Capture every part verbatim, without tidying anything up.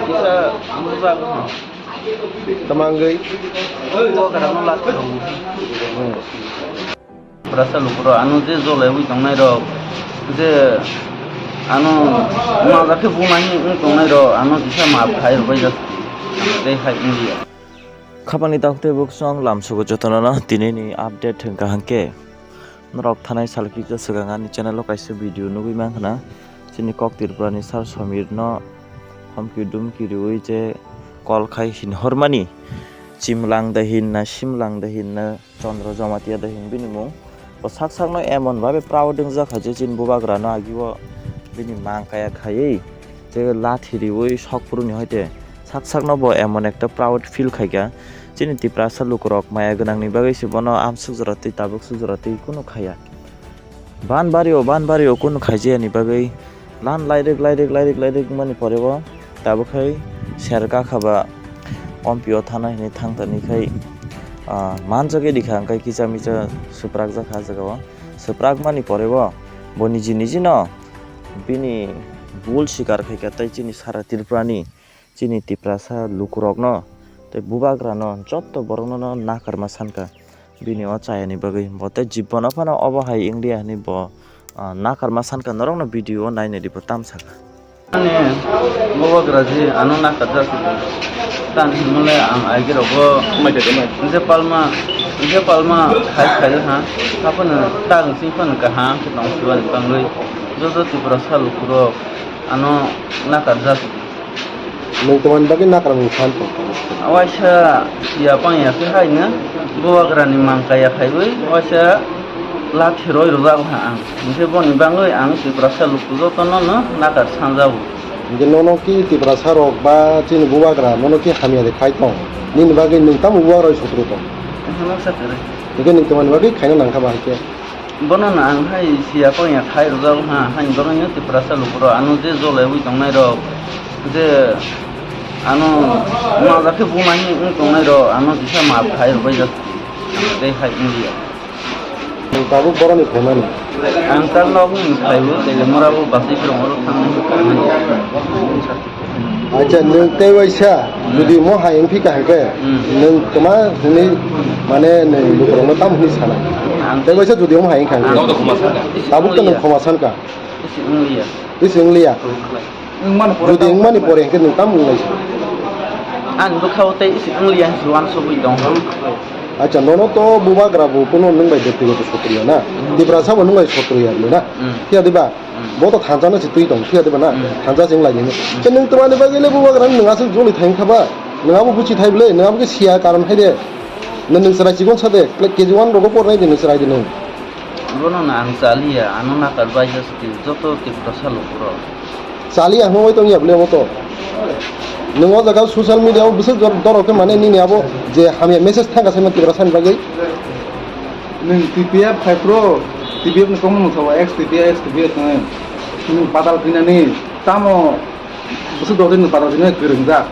Kisa bujago. Tamangwi. Bubagrano lakhirok. Hmm. Tiprasa lukurok ano je jolaiwi tongnairok, je ano majak khe buma hinwi wng tongnairok, ano kisa maap khai rwbaijak tei hai wngya. Khapangni takhuk tei bukhuk song lamsogo jotono no tinini update hwnkha hwnkhe. Norok thanai sal kisa swkang ani channel o kaisa video nugwi mankha na, chini kok Tripura ni sir Samir no homki dumki riwi je call khai hin hormani, Chimlang da hin na Simlang da hin na Chandra Jamatia da hin bini mung. Bo sak sak no emon babe proud wngjak kha je chini bubagra no agi o bini mang kaya khaiwi je lathi riwi sok phuru ni hoite sak sak no bo emon ekta proud feel khaikha. Chini Tiprasa lukurok maya gwnangni bagwi se bono amsuk jora twi tabuk suk jora twi kunu khaiya. Banbari o, banbari o kunu khaijaya ni bagwi lan lairik, lairik, lairik, lairik mani pore o tabuk khai ser kakha ba ompi o thana hinwi thang tani khai, ah, manjak ya di kha, hwnkhe kisa misa swprak jak kha ah jaga o. Swprak mani pore o bo niji niji no bini bul sikar khaikha tei chini sara Tripura ni chini Tiprasa lukurokno tei bubagrano jotto borokno no nakarma sankha bini o chayani bagwi. Bo tei jibbono phano obo hai wngliya hinwi bo, ah, nakarma sankha, norokno video o nainai di bo tam sakha. Ani bubagra je ano nakarjak tang hinmale ang aigirokbo je palma, je palma khai khai ha, haphano tang sing phano kaham khe tong sibani tangwi joto Tiprasa lukurok ano nakarjak. Nwng tamani bagwi nakar mung phan tong? Waisa ya pang ya khe hai no bubagrani mang kaya khaiwi waisa lathi roi rwjak ha ang. Hinkhe boni bagwi ang Tiprasa luku jotono no nakar sanjago. Hinkhe nono ki Tiprasa rok ba chini bubagra nono ki hamya de khai tong? Nini bagwi nwng tamo bubagra roi sotro tong? Hinkhe nwng tamani bagwi khaina nangkha ba hinkhe? Bono no ang hai siya pang ya khai rwjak ha, haini bagwi no Tiprasa lukurok ano je jolaiwi tongnairok, je ano majak khe buma hinwi wng tongnairok, ano kisa maap khai rwbaijak tei hai wngya. Nwng tabuk boroni phaimani? Ang tal nok ni phaibo, tei mora bo basi phirong oro thangwi. Acha, nwng tei waisa, hmm, jodi omo hai wngphi kaham khe, hmm, nwng kwma hwnwi, mane, nwng lukurokno tamo hwnwi sana? Ang tei waisa jodi omo hai wngkha hwnkhe? Ang tabuk to nwng khoma sankha. Isi wngliya. Isi wngliya? Jodi wngmani pore hwnkhe nwng tamo wnglai sa? Ang bwkhao tei isi wngliya hinwi uansugwi tong. Acha, nono to bubagra bo kuno nwng bai bektigoto sotriya na? Hmm. Tiprasa bo nwng bai sotriya bwle na? Hmm. Phiya diba? Hmm. Bo to thansa no se twi tong, phiya diba na? Hmm. Thansa se wng lai nini. Hmm. Khe nwng twmani bagwi le bubagra nwng aswk joli thai wngkha ba? Nwng abo buchi thai bwle, nwng abo khe siya karon hai de. Nwng, nwng chwrai chikon sa de, kle K G one rogo pornai de nwng chwrai de nwng. Bono no ang chaliya, ano nakar bai ja se joto Tiprasa lukurok. Chaliya hwnwi tongya bwle omo to. Nwng o jaga social media o bwswk dor-, dorok khe mane nini abo je hamya message thangkha saimano Tiprasa ni bagwi. Nwng T P F khai phuru, T P F ni kokno mwthangwi ex T P F, ex T P F hwnwi. Nwng patal khinani tamo bwswk dok nwng patal khinani kwrwngjak.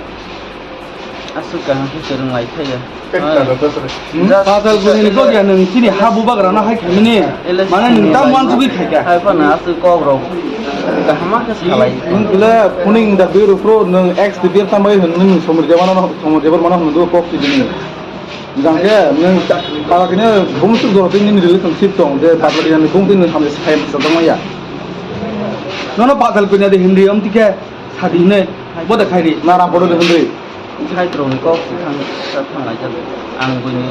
Aswk kaham khe kwrwng lai thaya. Hmm? Just, patal khinani just, kok ya nwng chini ha bubagrano hai khaimani. Mane nwng tamo uansugwi khaikha. Hai phano aswk kokrok kaham khe salai. Nwng bwle phuning da biro phuru nwng ex T P F tamo hwn nwng somor jebano, somor jebar mano hwn kok chini. Jang khe nwng ta-, pala khe bumsuk jora twi nini relationship tong, je badbadi ani bung twi nwng hamle sai sa tongma ya. Nono badal kunya de Hindi am tike sadi ne, bo de khairi. Na ram photo de Hindi. Sai tro ni kok thang, thang lai jang. Ang bini.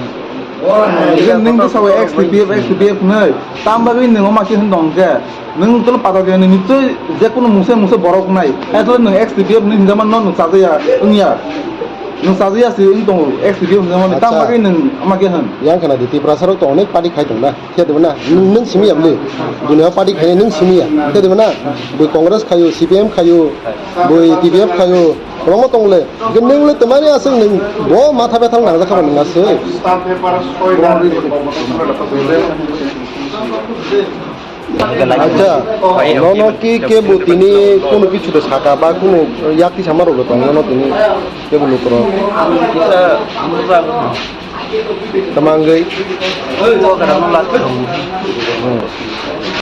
Nwng de sawi ex T P F, ex T P F nei. Tam bagwi nwng ma khe hwn dong khe. Nwng tolo patal khe nwng nichoi je kono mungsa mungsa borok nai. Hai tolo nwng ex T P F ni hinjama no nwng chajaya wngya. Nwng chajaya si wng tongo ex T P F hinjama ni. Tam bagwi nwng ama khe hwn. Yang khna di Tiprasa rok to onek party khai tong na. Khe de na. Nwng, nwng simi ya bwle. Dunia party khai nwng simi ya. Khe de na. Bui Congress khayo, C P M khayo, bui T P F khayo. Kwbangma tong le. Khe nwng le twmani aswk nwng bo matha bethal nang jakha nwng aswk. Acha, nono ki kebo tini kono kichu de saka ba kono yak kisa ma rok tong nono tini kebo lukurok. Kisa bujago. Tamangwi. Bubagrano lakhirok. Hmm.